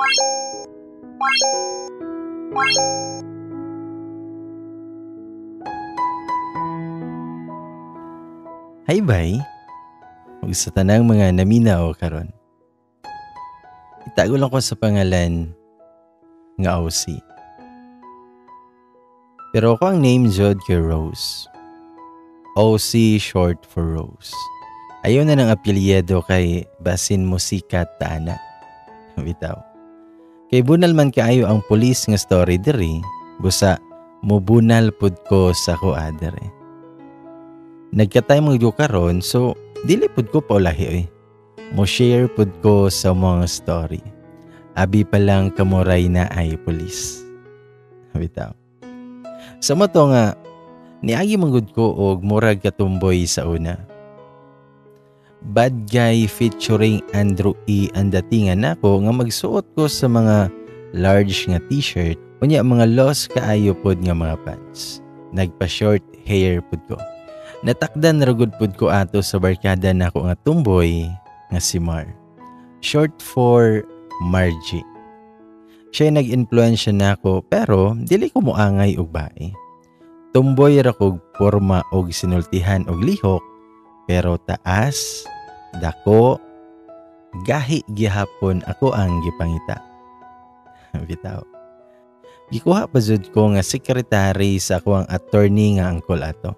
Hi bay. Ug sa tanang mga naminaw karon. Itago lang ko sa pangalan nga OC. Pero ako ang name jud kay Rose. OC short for Rose. Ayaw na ng apelyido kay basin musika taana. Bitaw. Kay bunal man kaayo ang pulis nga story diri, busa mubunal pud ko sa ko diri. Nagkatay mga karon, so dili pud ko paulahi oy. Mo share pud ko sa mga story. Abi pa lang kamuray na ay pulis. Bitaw. Sa mo to nga niagi manggod ko og murag katumboy sa una. Bad guy featuring Andrew E. ang datingan nako nga magsuot ko sa mga large nga t-shirt unya mga loss kaayo pod nga mga pants. Nagpa-short hair pod ko. Natakdan ra gud pod ko ato sa barkada nako nga tumboy nga si Mar. Short for Margie. Siya nag-influensya nako pero dili ko moangay og bae. Tumboy ra kog porma og sinultihan og lihok pero taas, dako, gahi gihapon ako ang gipangita. Bitaw. Gikuha pa jud ko nga sekretary sa ako ang attorney nga angkol ato.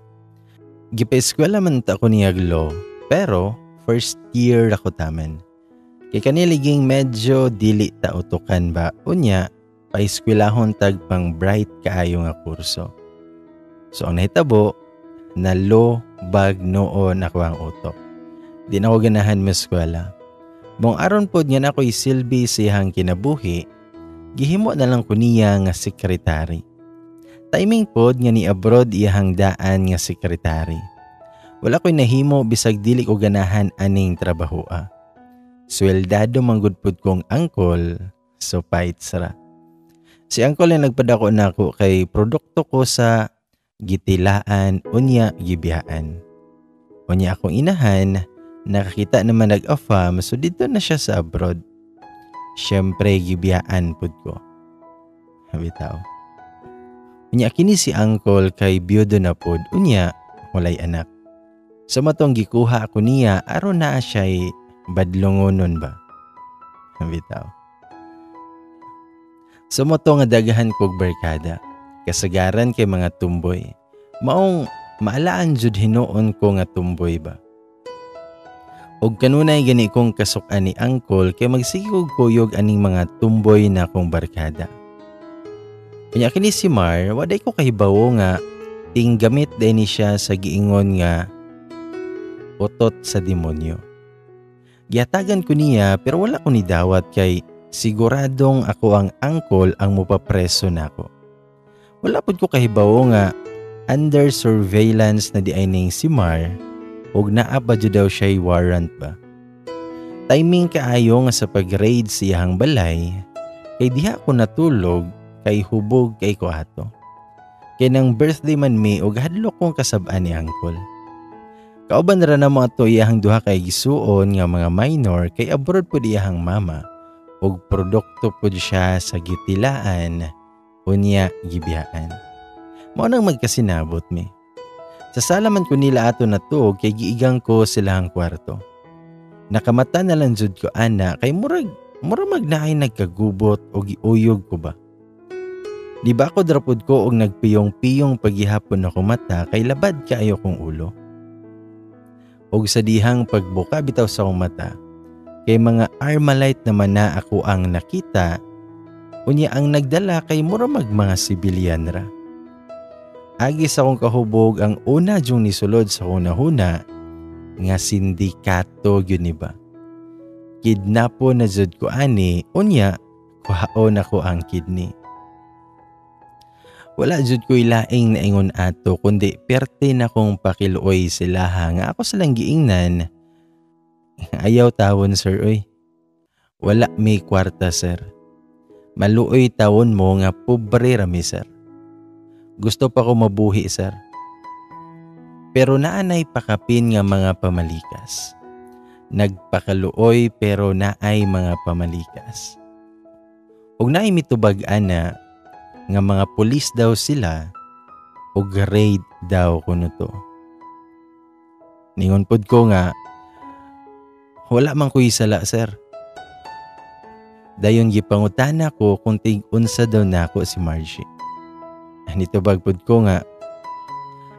Gipa-eskwela man ta ko niya law, pero first year ako taman. Kay kaniliging medyo dili ta utukan ba, unya, pa-eskwelahon tag pang bright kaayo nga kurso. So ang nahitabo, na law bag noon ako ang utok. Di na ako ganahan meskwela. Mong aron pod nga na ako'y silbi siyang kinabuhi, gihimo na lang ko niya nga sekretary. Timing pod nga ni abroad iyahang daan nga sekretary. Wala ko'y nahimo bisag dili ko ganahan aning trabahoa. Sweldado manggod pod kong angkol, so fights ra. Si angkol ang nagpadako nako kay produkto ko sa gitilaan unya gibiyaan. Unya akong inahan, nakakita naman nag-afam, so dito na siya sa abroad. Siyempre gibiyaan pud ko. Bitaw. Unya kini si angkol kay biyudo na pod, unya walay anak. Sa matong gikuha ako niya aron naa siya'y badlongonon ba. Bitaw. Sa mato nga daghan kog barkada, kasagaran kay mga tumboy. Maong maalaan jud hinuon ko nga tumboy ba. Og kanunay gani kong kasuk-an ni angkol kay magsige kog kuyog aning mga tumboy na akong barkada. Unya kini si Mar, waday ko kahibawo nga tinggamit din ni siya sa giingon nga utot sa demonyo. Gihatagan ko niya pero wala ko ni dawat kay siguradong ako ang angkol ang mupapreso nako. Wala pud ko kahibawo nga under surveillance na di ay ning si Mar ug naa pa jud daw siya'y warrant ba. Timing kaayo nga sa pag-raid sa iyang balay kay diha ko natulog kay hubog kay ko ato. Kay nang birthday man mi og hadlok kong kasab-an ni angkol. Kauban ra namo ato iyang duha kay gisuon nga mga minor kay abroad pud iyang mama ug produkto pud siya sa gitilaan unya gibiyaan. Mao nang magkasinabot mi. Sa sala man ko nila ato natuog kay giigang ko silahang kwarto. Nakamata na lang jud ko ana kay murag mag naay nagkagubot o giuyog ko ba. Di ba ako drapod ko og nagpiyong-piyong paghihapon ako mata kay labad kaayo kong ulo. Og sa dihang pagbuka bitaw sa akong mata, kay mga armalite naman na ako ang nakita, unya ang nagdala kay mura mag mga sibilyan ra. Agi sa akong kahubog ang una dyong nisulod sa akong nahuna nga sindikato gyud ni ba. Kidnapo na jud ko ani, unya kuhaon ako ang kidney. Wala jud ko'y laing naingon ato kundi perte na kong pakiluoy silaha nga ako silang giingnan. Ayaw tawon sir oy. Wala may kwarta sir. Maluoy tawon mo nga pobre rami sir. Gusto pa ko mabuhi sir. Pero naanay pakapin nga mga pamalikas. Nagpakaluoy pero naay mga pamalikas. Ug naay mitubag ana nga mga pulis daw sila ug raid daw kuno to. Ningon pod ko nga wala man ko'y sala, sir. Dayon gipangutana ko kung tig-unsa daw nako si Margie. Nitubag pod ko nga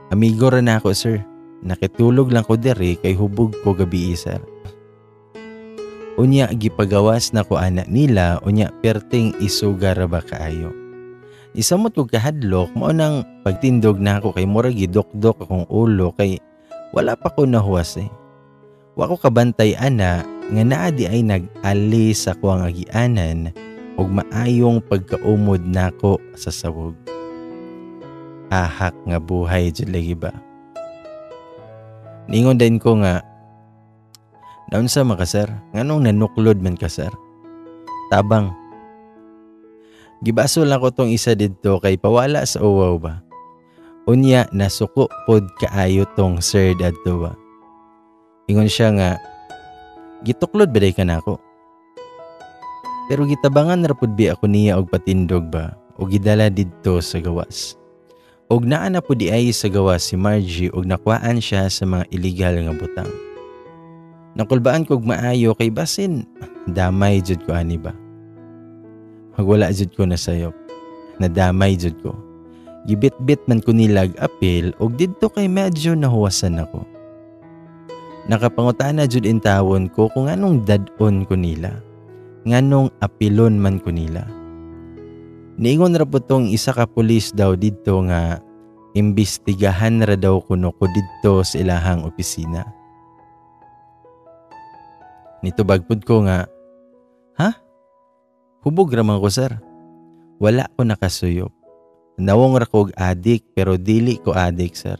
amigo ra nako, sir. Nakitulog lang ko diri kay hubog ko gabi, sir. Unya gipagawas na ko ana nila, unya perting isuga ra ba kaayo. Isamot ko kahadlok, mao nang pagtindog nako kay murag gidukdok akong ulo kay wala pa ko nahuwas eh. Wa ko kabantay ana nga naa di ay nag-ali sa kuang agianan ug maayong pagkaumod nako sa sawog. Ahak nga buhay jud lagi ba. Ningon din ko nga, naunsa man ka, sir? Nganong nanuklod man ka, sir? Tabang. Gibaso lang ko tong isa didto kay pawala sa uwaw ba. Unya nasuko pod kaayo tong sir dadto ba. Ingon siya nga, gituklod ba day ka nako? Pero gitabangan ra pud bi ako niya og patindog ba og gidala didto sa gawas. Og naa na pud di ay sa gawas si Margie og nakuhaan siya sa mga illegal nga butang. Nakulbaan kog maayo kay basin damay jud ko ani ba. Magwala jud ko na sayop. Nadamay jud ko. Gibitbit man ko nilag apil og didto kay medyo nahuwasan ako. Nakapangutana jud intawon ko kung anong dad-on ko nila. Nganong apilon man ko nila. Niingon ra po tong isa ka pulis daw didto nga imbestigahan ra daw kuno ko didto sa ilahang opisina. Nitubag pud ko nga, ha? Hubog ra man ko, sir. Wala ko nakasuyop. Nawong ra ko og adik pero dili ko adik, sir.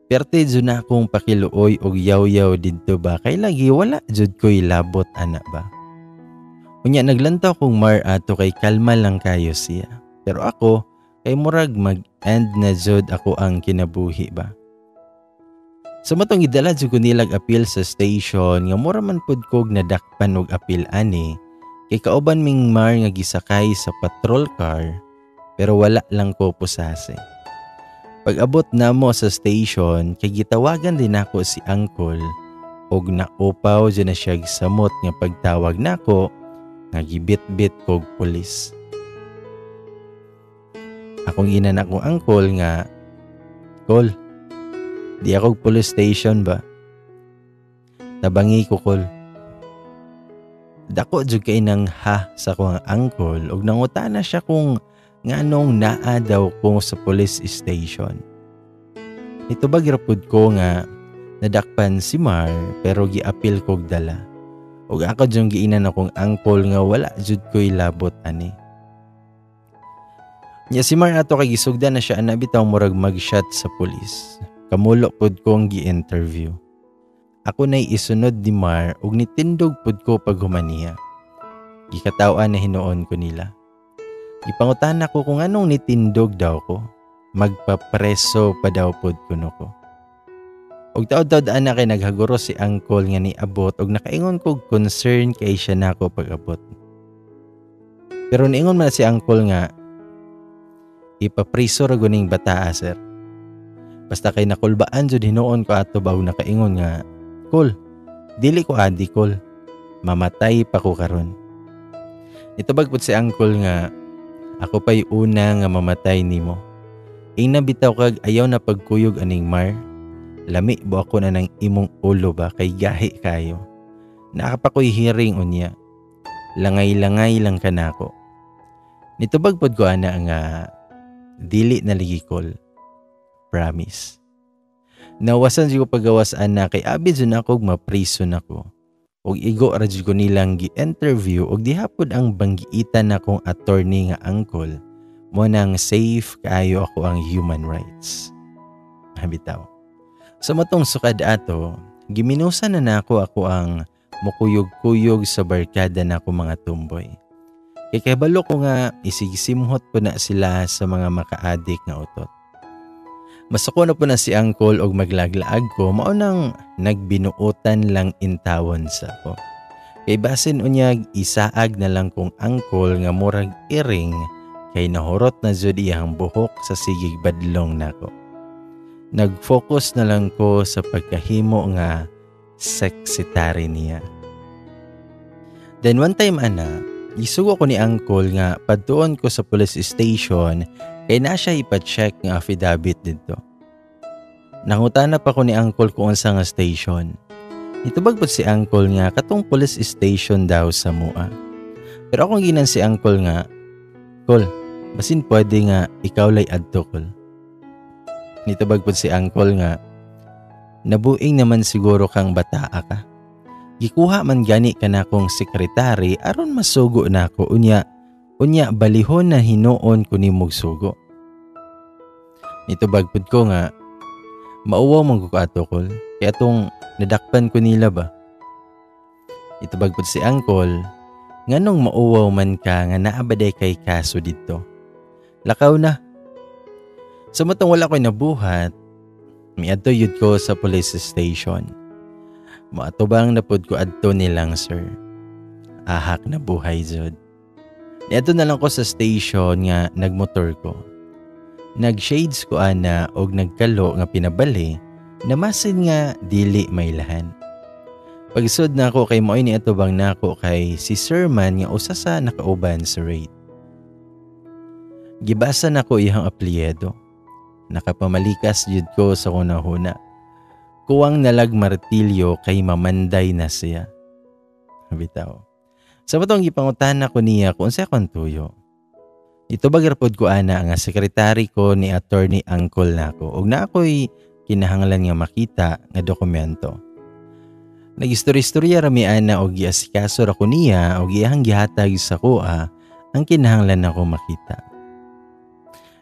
Perte jud na akong pakiluoy og yaw-yaw didto ba kay lagi wala jud ko'y labot ana ba. Unya naglantaw kong Mar ato kay kalma lang kayo siya. Pero ako kay murag mag-end na jud ako ang kinabuhi ba. Sa matong gidala jud ko nilag apil sa station nga mura man pud kog nadakpan og apil ani kay kauban ming Mar nga gisakay sa patrol car pero wala lang ko pusase. Pag-abot namo sa station kay gitawagan din ako si uncle og naupaw jud na siya samot nga pagtawag nako nga gibitbit kog pulis. Akong ina na akong uncle nga, "Kol, di ako police station ba? Tabangi ko, kol." Dako jud kay nang ha sa akong uncle ug nangutana siya kung nganong naa daw ko sa police station. Nitubag ra pud ko nga nadakpan si Mar pero giapil kog dala. Ug ako jud giinan akong uncle nga wala jud ko'y labot ani. Nya si Mar ato kay gisugdan na siya ana bitaw murag mag-shot sa pulis. Kamulo pud kong gi-interview. Ako na'y isunod ni Mar ug nitindog pud ko paghumaniya. Gikataw-an na hinuon ko nila. Gipangutan ako kung anong nitindog daw ko. Magpapreso pa daw pud kuno ko. Og taod-taod ana kay naghaguro si uncle nga niabot og nakaingon kog concern kay siya nako pag-abot. Pero niingon man si uncle nga ipapriso ra guning bataa, sir. Basta kay nakulbaan jud hinuon ko ato ba og nakaingon nga, "Kol, dili ko adi, kol. Mamatay pa ko karon." Nitubag pud si uncle nga, "Ako pa'y una nga mamatay nimo. Ingna bitaw kag ayaw na pagkuyog aning Mar. Lami bo ako na ng imong ulo ba kay gahi kayo. Naa pa ko'y hearing unya. Langay-langay lang ka nako." Nitubag pod ko ana nga, "Dili na ligi, kol. Promise." Nawasan jud ko pagawas ana kay abi jud ako mapriso nako. Og igo ra jud ko nilang gi-interview og diha pod ang banggiitan nakong attorney nga uncle mo nang safe kaayo ako ang human rights. Bitaw. Sa matong sukad ato, giminusan na nako ako ang mukuyog-kuyog sa barkada nako mga tumboy. Kay kabalo ko nga isigsimhot po na sila sa mga makaadik nga utot. Masuko na po na si uncle og maglaglaag ko, mao nang nagbinuotan lang intawon sa ko. Kay basin unyag isaag na lang kong angkol nga murag iring kay nahurot na jud iyang buhok sa sigig badlong nako. Nag-focus na lang ko sa pagkahimo nga sexitary niya. Then one time ana, gisugo ko ni angkol nga padtuon ko sa police station kay na siya ipa-check nga affidavit didto. Nangutana pa ko ni angkol kung unsa nga station. Nitubag pod si angkol nga katong police station daw sa Mua. Pero akong ginan si angkol nga, "Kol, basin pwede nga ikaw lay adto, kol." Nitubag pod si angkol nga, "Nabuing naman siguro kang bataa ka. Gikuha man gani ka na kong sekretary aron masugo nako, unya unya balihon na hinuon ko nimog sugo." Nitubag pud ko nga, "Mauwaw man ko ato, kol, kaya atong nadakpan ko nila ba." Itubag pud si angkol, "Nganong mauwaw man ka nga naa ba day kay kaso didto? Lakaw na." Sa matong wala ko'y nabuhat, miadto yun ko sa police station. Moatubang na pud ko adto nilang sir. Ahak na buhay jud. Niadto na lang ko sa station nga nagmotor ko. Nag-shades ko ana og nagkalo nga pinabali na masin nga dili mailahan. Pagsud nako kay mo'y ni atubang nako kay si sir man nga usa sa nakauban sa raid. Gibasa nako iyang apelyido. Nakapamalikas jud ko sa kunahuna. Kuwang nalag martilyo kay mamanday na siya. Bitaw. Sa matong gipangutan ko niya kung unsa akong tuyo. Ito pod ko ana nga sekretary ko ni attorney uncle nako ug na ako'y kinahanglan nga makita nga dokumento. Nagistorya-istorya ra mi ana og giasikaso ra ko niya og iyang gihatag sa kuha ang kinahanglan nako makita.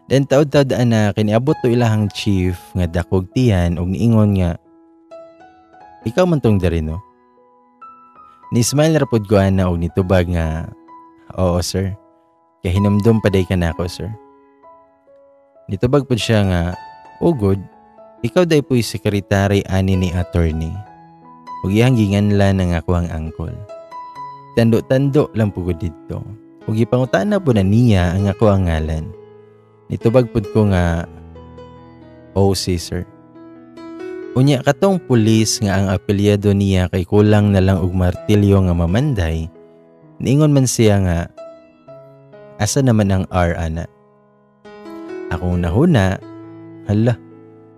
Then taod-taod ana kiniabot to ilahang chief nga dakog tiyan og niingon nga, "Ikaw man tong diri, no?" Ni smile ra pod ko ana og nitubag nga, "Oo, sir. Kahinumdum pa day ka nako, sir." Nitubag pod siya nga, "Oh good, ikaw day po'y sekretary ani ni attorney." Ug iyang ginganlan ang ako ang angkol. Tando-tando lang po ko didto. Ug gipangutan na po na niya ang ako ang ngalan. Nitubag pud ko nga, "Oh, si sir." Unya katong pulis nga ang apelyido niya kay kulang na lang og martilyo nga mamanday, niingon man siya nga, "Asa naman ang R ana?" Akong nahuna, hala,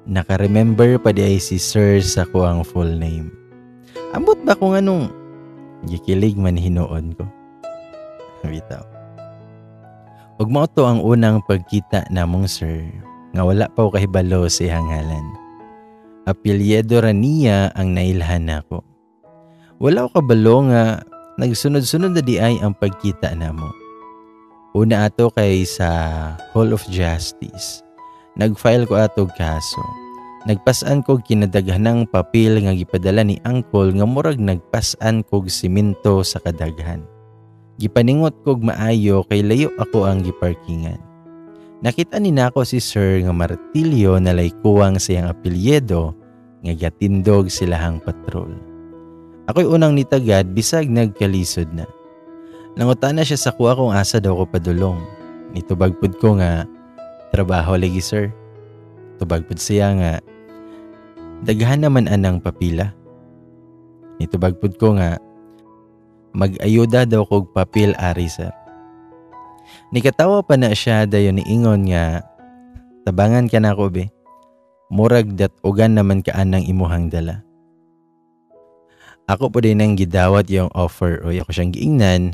naka-remember pa di ay si sir sa ko ang full name. Ambot ba kung anong gikilig man hinuon ko. Bitaw. Ug mao to ang unang pagkita namong sir nga wala pa ko kahibalo sa iyang ngalan. Apelyido ra niya ang nailhan nako. Wala ko kabalo nga nagsunod-sunod na di ay ang pagkita namo. Una ato kay sa Hall of Justice. Nag-file ko ato kaso. Nagpasan kog kinadaghanang papel nga gipadala ni angkol nga murag nagpasan kog simento sa kadaghan. Gipaningot kog maayo kay layo ako ang giparkingan. Nakita ni nako si sir nga martilyo na laykuwang sa iyang apelyido nga gatindog silahang patrol. Ako'y unang nitagad bisag nagkalisod na. Nangutana siya sa kuha kung asa daw ko padulong. Nitubag pud ko nga, "Trabaho lagi, sir." Tubag pud siya nga, "Daghan naman anang papila." Nitubag pud ko nga, mag-ayuda daw kog papel ari, sir. Nikatawa pa na siya dayon niingon nga, "Tabangan ka na ko, be. Murag dat-ugan naman ka anang imuhang dala." Ako po din ang gidawat yung offer o ako siyang giingnan,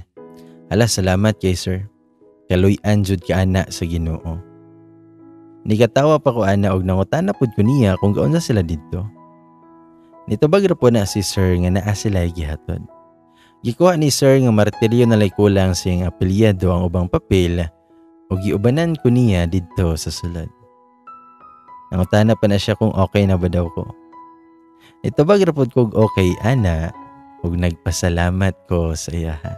"Hala, salamat kay sir. Kaluy-an jud ka ana sa Ginoo." Nikatawa pa ko ana og nangutana pud ko niya kung gaunsa sila didto. Nitubag ra po na si sir nga naa sila gihatod. Gikuha ni sir nga martilyo na lay kulang sa iyang apelyido ang ubang papel ug giubanan ko niya didto sa sulod. Nangutana pa na siya kung okay na ba daw ko. Nitubag ra pud kog okay ana ug nagpasalamat ko sa iyaha.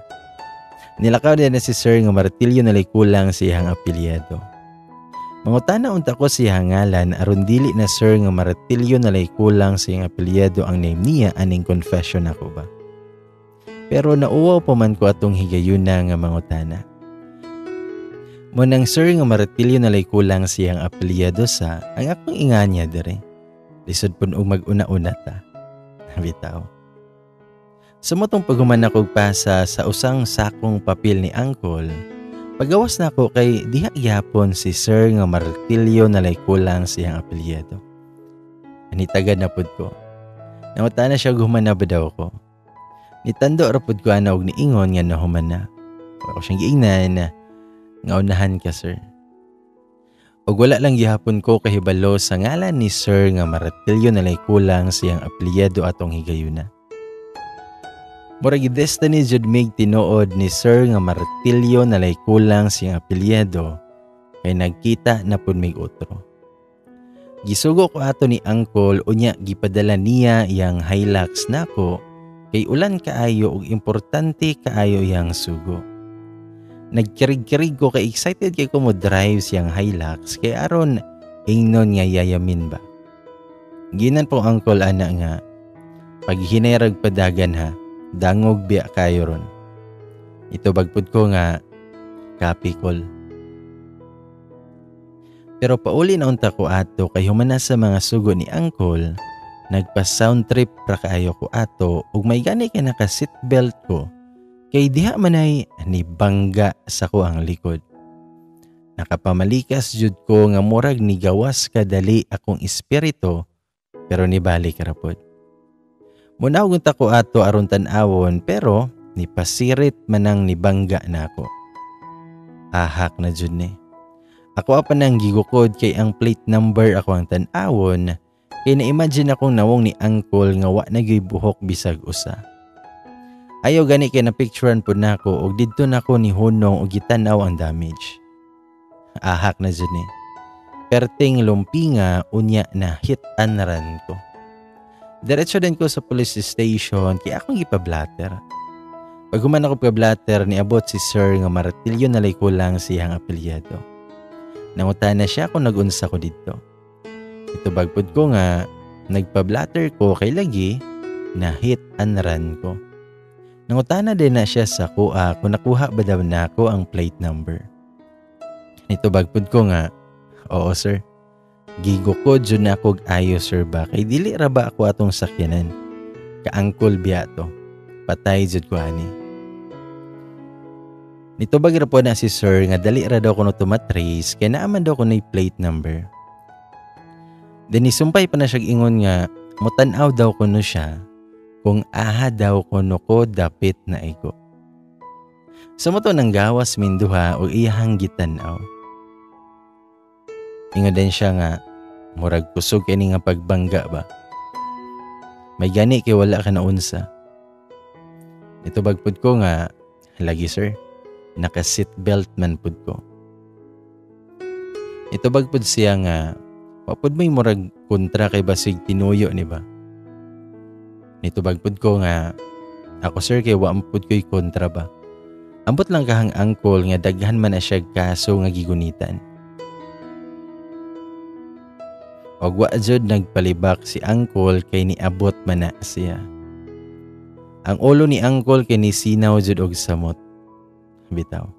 Nilakaw din na si sir nga martilyo na lay kulang sa iyang apelyido. Mangutana unta ko sa iyang ngalan aron dili na sir nga martilyo na lay kulang sa iyang apelyido ang name niya aning confession ako ba. Pero nauwaw pa man ko atong higayuna nga mangutana. Mao nang Sir nga Martilyo nalay kulang siyang apelyido sa ang akong inganya dire. Lisod pud og mag-una-una ta. Bitaw. Sa mao tong paghuman ako pasa sa usang sakong papel ni Uncle, pagawas na ako kay diha gyapon si Sir nga Martilyo nalay kulang siyang apelyido. Anitagad na pud ko. Nangutana siya human na ba daw ko. Nitando ra pud ko ana og niingon nga nahuman na. Ako siyang giingnan na nga unahan ka, sir. Og wala lang gihapon ko kahibalo sa ngalan ni Sir nga Martilyo nalay kulang siyang apelyido atong higayuna. Murag destiny jud mig tinuod ni Sir nga Martilyo nalay kulang siyang apelyido kay nagkita na pud mig otro. Gisugo ko ato ni Uncle, unya gipadala niya iyang Hilux nako kay ulan kaayo ug importante kaayo iyang sugo. Nagkirig-kirig ko kay excited kay ko mo drive siyang Hilux kay aron ingnon nga yayamin ba. Ginan po Uncle ana nga pag hinayrag padagan ha, dangog biya kayo ron. Ito bagpud ko nga copy call. Pero pauli na unta ko ato kay humana sa mga sugo ni Uncle, nagpa sound trip ra kaayo ko ato ug may gani kay naka seatbelt ko kay diha manay ni bangga sa ko ang likod. Nakapamalikas jud ko nga murag ni gawas kadali akong espiritu pero nibalik ra pod. Munawgon ta ko ato aron tan-awon pero nipasirit manang nibangga nako. Ahak na jud ni. Ako pa nang gigukod kay ang plate number ako ang tan-awon kay na-imagine akong nawong ni Uncle nga wa na gyud buhok bisag usa. Ayaw gani kay na-picturean pud nako og didto nako ni hunong og gitan-aw ang damage. Ahak na jud ni. Perting lumpinga unya na hit and run ko. Diretso din ko sa police station kay akong gipablatter. Pag human ako pablatter, niabot si Sir nga Martilyo nalay kulang siyang apelyido. Nangutana siya kung nagunsa ko didto. Ito bagpod ko nga nagpablatter ko kay lagi na hit and run ko. Nangutana din na siya sa kuha kung nakuha ba daw nako ang plate number. Ito bagpod ko nga, oo sir. Gigo ko dyan na ako ayo sir ba kay dili ra ba ako atong sakyanan. Kaangkol biya to. Patay jud ko ani. Nito bag ra po na si sir nga dali ra daw kuno tumatrace kay naaman daw kuno plate number. Then nisumpay pa na siya ingon nga mutan-aw daw kuno siya kung aha daw kuno ko dapit na igo. Sa mo to nang gawas minduha o iyahang gitan-aw. Ingon din siya nga murag kusog kini nga pagbangga ba. May gani kay wala ka naunsa. Ito bagpud ko nga lagi sir, naka seatbelt man pud ko. Ito bagpud siya nga wapud may murag kontra kay basig tinuyo ni ba. Nito bagpud ko nga ako sir kay wa pud ko'y kontra ba. Ambot lang kahang angkol nga daghan man na siya kaso nga gigunitan. Og wa jud nagpalibak si angkol kay niabot man na siya. Ang ulo ni angkol kay nisinaw jud og samot. Bitaw.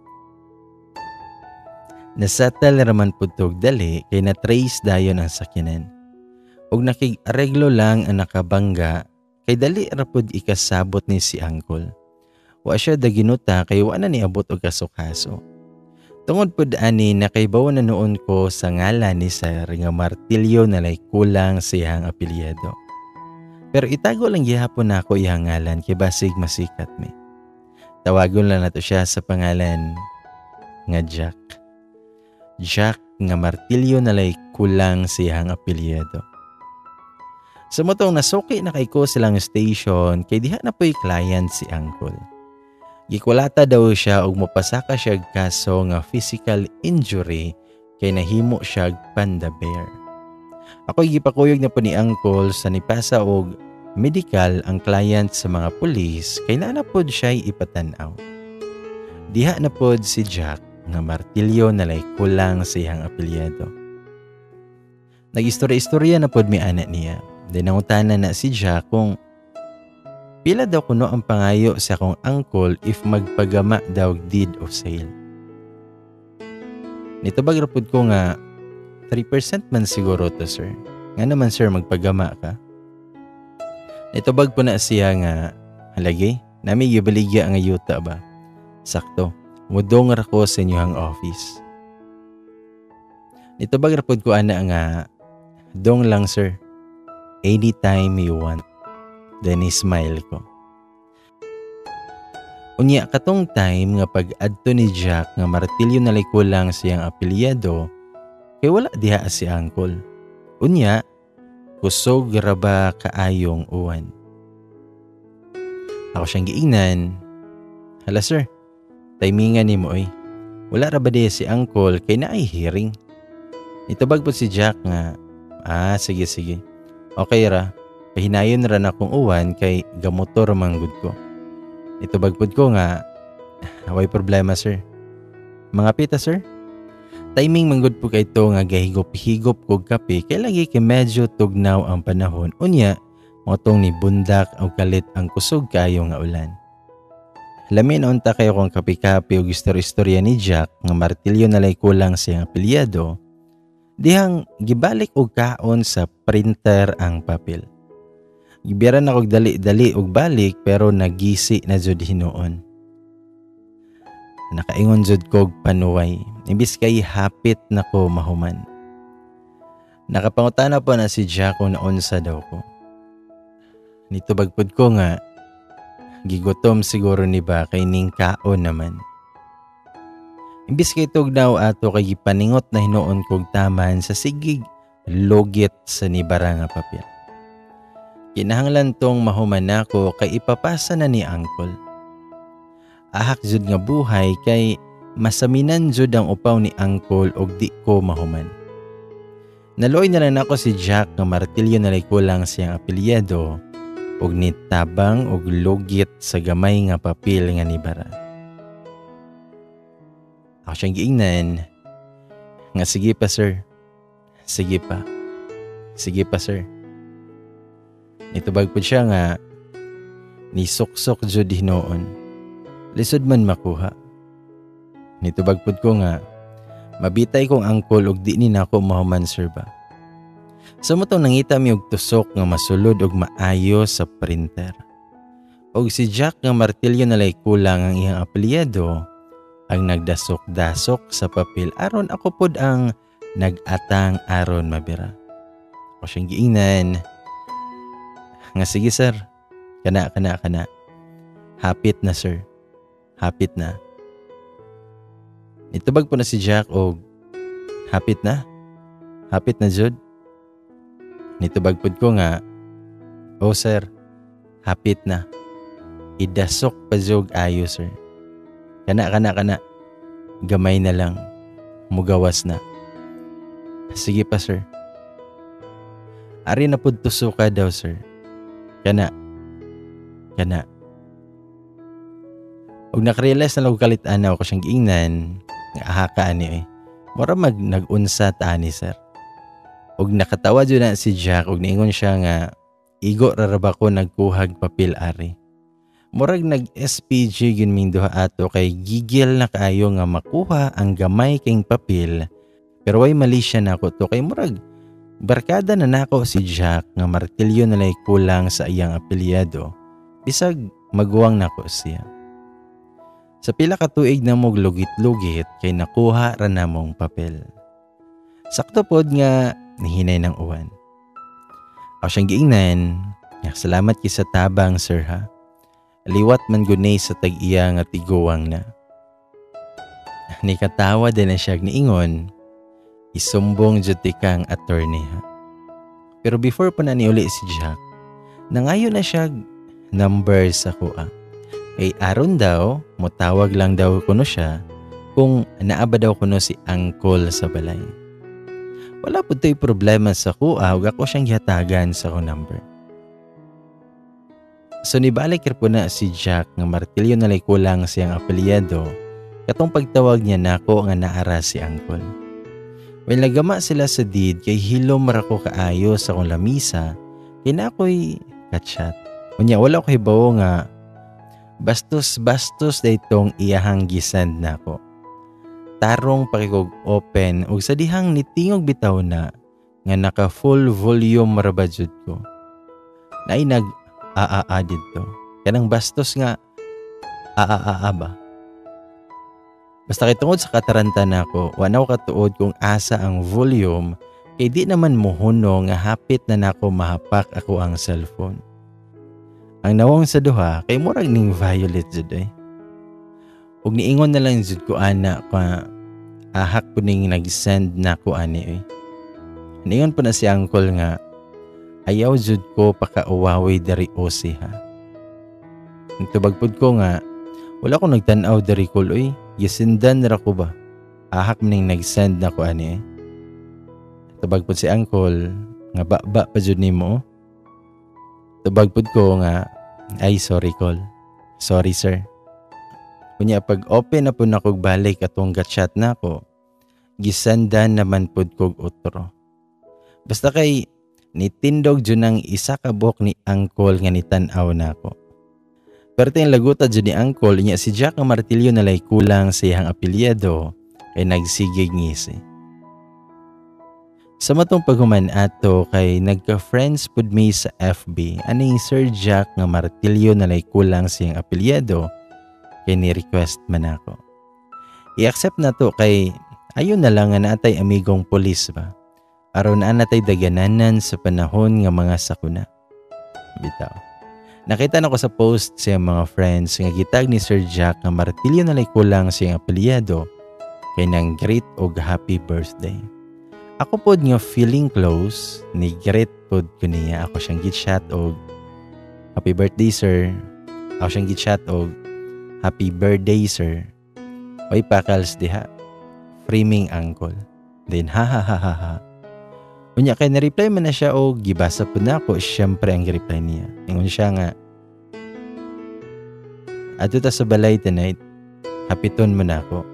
Nasettle raman pud tog dali kay na-trace dayon ang sakyanan. Og nakig-areglo lang ang nakabangga kay dali ra pud ikasabot ni si angkol. Wa siya daginuta kay wa na niabot og kaso-kaso. Tungod pud ani nakaibaw na noon ko sa ngalan ni Sir nga Martilyo nalay kulang siyang apelyido. Pero itago lang gihapon nako iyang ngalan kay basig masikat mi. Tawagon lang nato siya sa pangalan nga Jack. Jack nga Martilyo nalay kulang siyang apelyido. Sa motong nasuki na kay ko silang station kay diha na po'y client si Uncle. Gikulata daw siya og mopasaka siya kaso nga physical injury kay nahimo siya panda bear. Ako'y gipakuyog na po ni Uncle sa nipasa og medical ang client sa mga pulis kay naa na pod siya'y ipatan-aw. Diha na pod si Jack nga Martilyo nalay kulang sa iyang apelyido. Nag-istorya-istorya na pod mi ana niya. Then nangutana na si Jack kung Pila daw kuno ang pangayo sa akong uncle if magpagama daw deed of sale. Nitubag ra pud ko nga 3% man siguro to, sir. Nga naman, sir, magpagama ka? Nitubag po na siya nga, halagi, nami gibaligya nga yuta ba? Sakto, mudong ra ko sa inyong office. Nitubag ra pud ko ana nga, dong lang, sir. Anytime you want. Then smile ko. Unya katong time nga pag-adto ni Jack nga martilyo na kulang siyang apelyado kay wala diha si uncle. Unya kusog ra ba kaayong uwan. Ako siyang giingnan, "Hala sir, timingan nimo oy. Wala ra ba diha si uncle kay naay hearing?" Nitubag po si Jack nga, "Ah, sige sige. Okay ra, pahinayon ra na kong uwan kay gamotor man gud ko." Nitubag pud ko nga, "Way problema, sir. Mga pita, sir." Timing man gud po kay to nga gahigop-higop kog kape kay lagi kay medyo tugnaw ang panahon. Unya, motong ni bundak og kalit ang kusog kayo nga ulan. Lamin unta kayo kung kape-kape og istorya-istorya ni Jack nga martilyo na lay kulang siyang apelyado, dihang gibalik og kaon sa printer ang papel. Gibiran ako dali-dali og balik pero nagisi na jud hinuon. Nakaingon jud kog panuway, imbis kay hapit na ko mahuman. Nakapangutana po na si Jack kung naunsa daw ko. Nitubag pud ko nga, gigutom siguro ni ba kay ning kaon naman. Imbis kay tugnaw ato kay gipaningot na hinuon kog taman sa sigig lugit sa nibara nga papel. Kinahanglan tong mahuman nako kay ipapasa na ni uncle. Ahak jud nga buhay kay masaminan jud ang upaw ni uncle og di ko mahuman. Naluoy na lang nako si Jack nga martilyo na kulang siyang apelyado og nitabang og lugit sa gamay nga papel nga nibara. Ako siyang giingnan nga, "Sige pa, sir. Sige pa. Sige pa, sir." Nitubag po siya nga, "Nisuksok jud hinuon. Lisod man makuha." Nitubag pud ko nga, "Mabitay kong uncle og di ni nako mahuman, sir ba." Sa motong nangita mi og tusok nga masulod og maayo sa printer. Og si Jack nga martilyo na lay kulang ang iyang apelyado ang nagdasok-dasok sa papel aron ako pod ang nag-atang aron mabira. Ako siyang giingnan nga, "Sige, sir. Kana, kana, kana. Hapit na, sir. Hapit na." Nitubag po na si Jack og, "Hapit na? Hapit na jud?" Nitubag pod ko nga, "Oh sir, hapit na. Idasok pa jud ayo, sir. Kana, kana, kana. Gamay na lang. Mugawas na. Sige pa, sir. Ari na pud tusuka daw, sir. Kana. Kana." Og nakarealize na lang kalit ana ako siyang giingnan nga, "Ahaka ani eh. Mura mag nag-unsa ta ani, sir." Og nakatawa jud na si Jack og niingon siya nga, "Igo ra ra ba ko nagkuhag papel ari?" Murag nag SPG gyud ming duha ato kay gigil na kaayo nga makuha ang gamay king papel, pero way mali siya nako to kay murag barkada na nako si Jack nga martilyo na lay kulang sa iyang apelyado bisag maguwang nako siya. Sa pila ka tuig na mog lugit-lugit kay nakuha ra namong papel. Sakto pod nga nihinay ng uwan. Ako siyang giingnan, "Salamat kay sa tabang, sir, ha. Liwat man gunay sa tag-iya nga tiguwang na." Nikatawa din na siya niingon, "Isumbong jud ti kang attorney ha." Pero before pa na niuli si Jack, nangayo na siya number sa kuha. Kay aron daw, mutawag lang daw kuno siya kung naaba daw kuno si uncle sa balay. Wala po to'y problema sa kuha ug ako siyang gihatagan sa akong number. So nibalik po na si Jack nga martilyo na lay kulang siyang apelyado katong pagtawag niya nako nga naara si uncle. Well, nagama sila sa deed kay hilom ra ko kaayo sa akong lamisa kay na ako'y kachat. Unya wala ko hibaw nga bastos-bastos daytong iyahang gisend nako. Tarong pakikog open ug sa dihang nitingog bitaw na nga naka full volume ra ba jud ko. Naay nag aaa didto. Kanang bastos nga aaa ba. Basta kay tungod sa kataranta nako, wa na ko katuod kung asa ang volume kay di naman mohuno nga hapit na nako mahapak ako ang cellphone. Ang nawong sa duha kay murag ning violet jud eh. Ug niingon na lang jud ko ana ka ahak po ning nag-send nako ani eh. Niingon po na si uncle nga ayaw jud ko pakauwawi dari osi ha. Nitubag pud ko nga wala ko nagtan-aw dari kol oy, gisindan ra ko ba. Ahak ning nag-send nako ani eh. Tubag pud si uncle nga ba pa jud nimo. Tubag pud ko nga ay sorry kol. Sorry sir. Unya pag open na pud nako balik atong gat-chat nako, gisendan naman pud kog otro. Basta kay nitindog jud ang isa ka buok ni uncle nga nitan-aw nako. Pero ting laguta jud ni uncle niya si Jack ang martilyo nalay kulang sa iyang apelyido kay nagsigig ngisi. Sa matong paghuman ato kay nagka-friends pud mi sa FB aning Sir Jack nga martilyo nalay kulang sa iyang apelyido kay ni-request man ako. I-accept na to kay ayon na lang nga naatay amigong pulis ba. Aron naa natay dagananan sa panahon nga mga sakuna. Bitaw. Nakita na ko sa post sa mga friends nga gitag ni Sir Jack nga martilyo nalay kulang sa iyang apelyido kay nang greet og happy birthday. Ako pod nga feeling close, ni greet pod ko niya. Ako siyang gitchat og happy birthday sir. Ako siyang gitchat og happy birthday sir. Oy pakals diha. Framing uncle. Then ha ha ha ha ha. Unya kay na-reply man na siya og gibasa pod na ako, syempre ang reply niya. Ingon siya nga adto ta sa balay tonight. Hapiton mo na ako.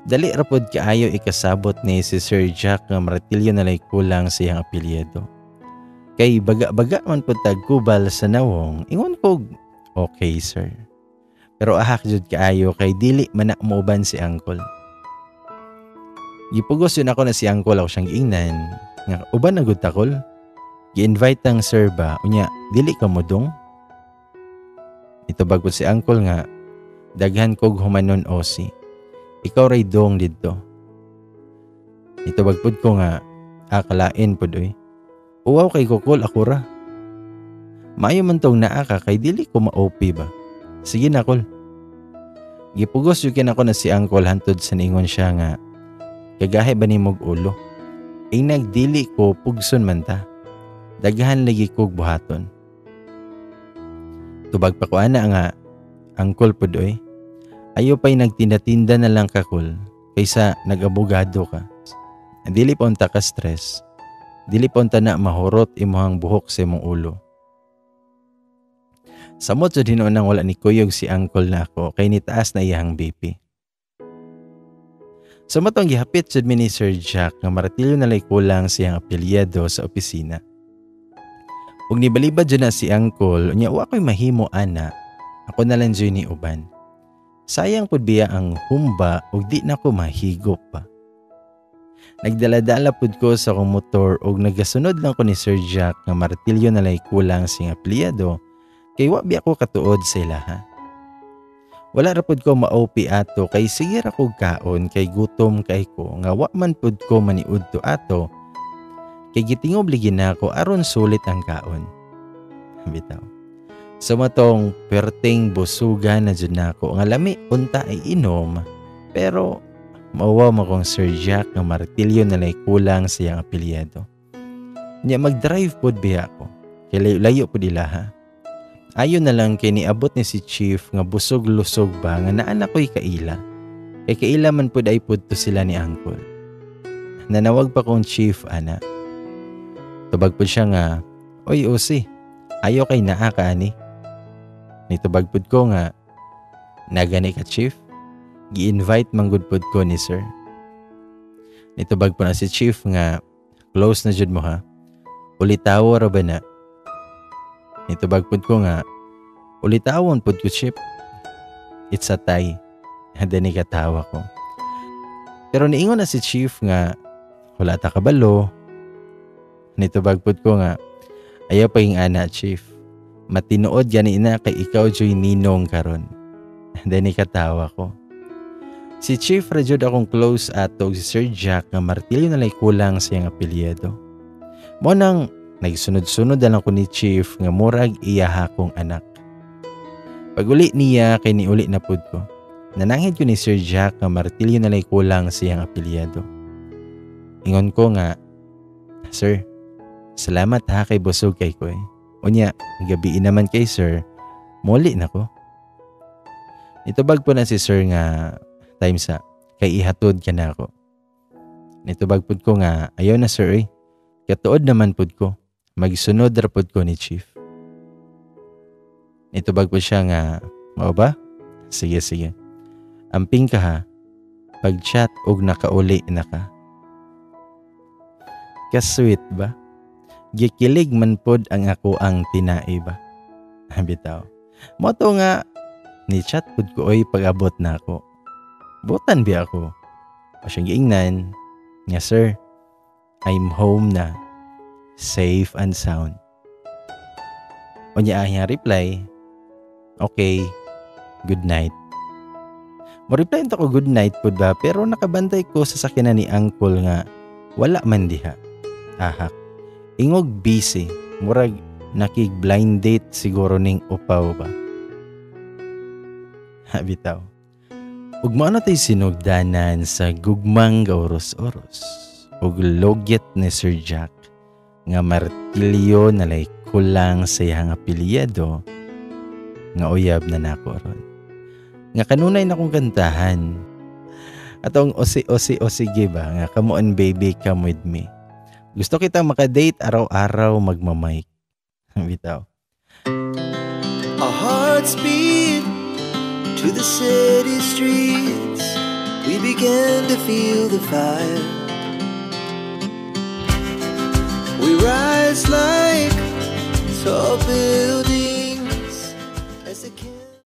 Dali ra pod kaayo ikasabot ni si Sir Jack nga martilyo nalay kulang sa iyang apelyido. Kay baga-baga man pod tagkubal sa nawong, ingon kog okay sir. Pero ahak jud kaayo kay dili man na mooban si uncle. Gipugos yun ako na si uncle, ako siyang giingnan nga uban na gud takol. Gi-invite ang sir ba, unya dili ka mo dong. Itubag si uncle nga daghan kog humanon osi. Ikaw ray dong didto. Itubag pud ko nga akalain pud oy. Uwaw kay kukol ako ra. Maayo man tong naa ka kay dili ko ma-OP ba. Sige na kol. Gipugos yun ako na si uncle hantod sa niingon siya nga kagahi ba ni mog ulo. Inag dili ko pugson man ta. Daghan lagi kog buhaton. Tubag pa ko ana nga uncle pud oy. Ayo pa'y nagtinda-tinda na lang kakul kaysa nag-abogado ka. Dili pa unta ka stress. Dili pa unta na mahurot imuhang buhok sa imong ulo. Samot sa hinuon nang wala ni kuyog si uncle na ako kay nitaas na iyang BP. Sa matong gihapit sa ni Sir Jack nga martilyo nalay kulang siyang apelyido sa opisina. Ug nibalibad dyan na si uncle, unya wa ko'y mahimo ana, ako na lang dyan ni uban. Sayang pud biya ang humba ug di na ko mahigop pa. Nagdala-dala pud ko sa akong motor ug nagasunod lang ko ni Sir Jack nga martilyo nalay kulang siyang apelyido kay wa biya ko katuod sa ilaha. Wala ra pud ko ma-OP ato kay sige ra kog kaon kay gutom kay ko nga wa man pud ko maniudto ato kay gitingob ligi na ako aron sulit ang kaon. Bitaw. Sa matong perting busuga na jud nako nga lami unta ay inom pero mauwaw mo kong Sir Jack nga martilyo nalay kulang sa iyang apelyido. Nya mag-drive pud biya ko kay layo-layo pud ilaha. Ayon na lang kay niabot ni si Chief nga busog-lusog ba nga naan ako'y kaila. Kay kaila man pud ay pud to sila ni uncle. Nanawag pa kong Chief ana. Tubag pud siya nga, oy Osi, ayaw kay naa ka ani. Nitubag pud ko nga, nagani ka Chief? Gi-invite manggod pud ko ni sir. Nitubag po na si Chief nga, close na jud mo ha. Ulitawo ra ba na? Nitubag pud ko nga, "Ulitawon pud ko, Chief. It's a tie." Then katawa ko. Pero niingon na si Chief nga, "Wala ta kabalo." Nitubag pud ko nga, "Ayaw pa yung ana, Chief. Matinuod gani na kay ikaw juy ninong karon." Then katawa ko. Si Chief ra jud akong close ato si Sir Jack nga martilyo na lay kulang sa iyang apelyido. Mo nang nagsunod-sunod na lang ko ni Chief nga murag iya akong anak. Pag-uli niya kay niuli na pud ko. Nananghid ko ni Sir Jack nga martilyo na lay kulang sa iyang apelyido. Ingon ko nga, "Sir, salamat ha kay busog kay ko eh. Unya, gabi naman kay sir, muli na ko." Nitubag po na si sir nga, "Time sa, kay ihatod ka na ako." Nitubag pud ko nga, "Ayaw na, sir eh. Katuod naman pud ko. Magsunod ra pud ko ni Chief." Nitubag po siya nga, "Mao ba? Sige, sige. Amping ka ha. Pag-chat og nakauli na ka." Ka-sweet ba? Gikilig man pod ang ako ang tinai ba? Bitaw. Mo to nga ni chat pud ko oy pag-abot na ako. Butan biya ako. O siyang giingnan nga, "Sir, I'm home na. Safe and sound." Unya ang reply, "Okay, good night." Mo reply ko good night pud ba, pero nakabantay ko sa sakyanan ni uncle nga wala man diha. Ahak. Ingog busy, murag nakig blind date siguro ning upaw ba. Ha, bitaw. Ug mao na tay sinugdanan sa gugmang gaoros-oros ug logyet ni Sir Jack nga martilyo na lay kulang sa iyang apelyido nga uyab na nako ron. Nga kanunay na kong kantahan. Atong osi osi osige ba nga "Come on baby, come with me. Gusto kita makadate araw-araw magmamike." Bitaw. Our hearts beat to the city streets. We began to feel the fire. We rise like tall buildings as the